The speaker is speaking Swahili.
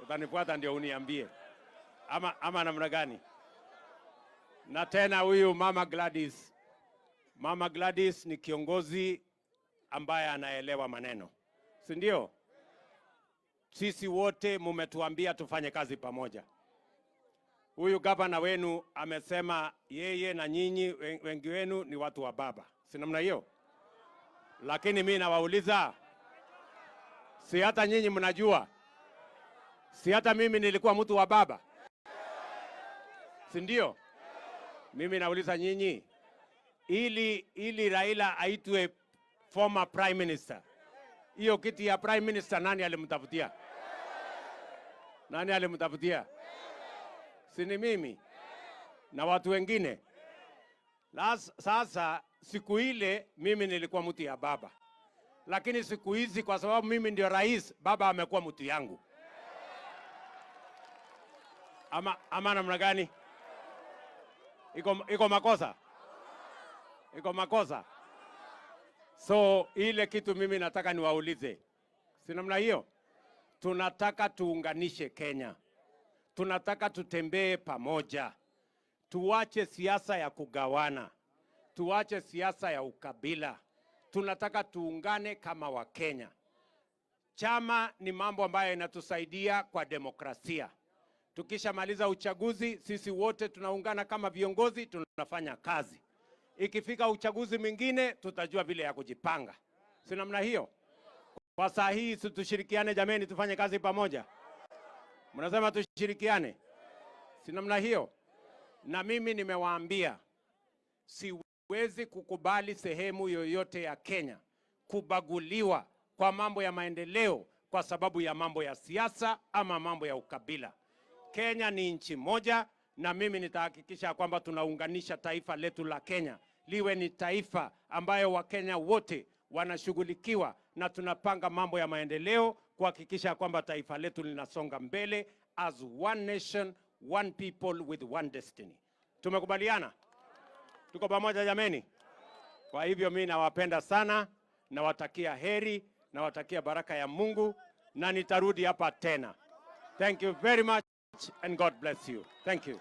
Utanifuata ndio uniambie ama namna gani? Na tena huyu Mama Gladys, Mama Gladys ni kiongozi ambaye anaelewa maneno, si ndio? Sisi wote mumetuambia tufanye kazi pamoja. Huyu gavana wenu amesema yeye na nyinyi wengi wenu ni watu wa baba, si namna hiyo? Lakini mimi nawauliza, si hata nyinyi mnajua? Si hata mimi nilikuwa mtu wa baba, si ndio? Mimi nauliza nyinyi, ili Raila aitwe former prime minister, hiyo kiti ya prime minister nani alimtafutia? Nani alimtafutia? Si ni mimi na watu wengine? Sasa siku ile mimi nilikuwa mtu ya baba, lakini siku hizi kwa sababu mimi ndio rais, baba amekuwa mtu yangu. Ama namna gani? Iko makosa? Iko makosa? So ile kitu mimi nataka niwaulize, si namna hiyo? Tunataka tuunganishe Kenya. Tunataka tutembee pamoja. Tuache siasa ya kugawana. Tuache siasa ya ukabila. Tunataka tuungane kama Wakenya. Chama ni mambo ambayo inatusaidia kwa demokrasia. Tukishamaliza uchaguzi, sisi wote tunaungana kama viongozi, tunafanya kazi. Ikifika uchaguzi mwingine, tutajua vile ya kujipanga. Si namna hiyo? Kwa saa hii tushirikiane jameni, tufanye kazi pamoja. Mnasema tushirikiane? Si namna hiyo? Na mimi nimewaambia, siwezi kukubali sehemu yoyote ya Kenya kubaguliwa kwa mambo ya maendeleo kwa sababu ya mambo ya siasa ama mambo ya ukabila. Kenya ni nchi moja, na mimi nitahakikisha kwamba tunaunganisha taifa letu la Kenya liwe ni taifa ambayo Wakenya wote wanashughulikiwa, na tunapanga mambo ya maendeleo kuhakikisha kwamba taifa letu linasonga mbele as one nation, one people with one destiny. Tumekubaliana? Tuko pamoja jameni? Kwa hivyo mimi nawapenda sana, nawatakia heri, nawatakia baraka ya Mungu, na nitarudi hapa tena. Thank you very much and God bless you. Thank you.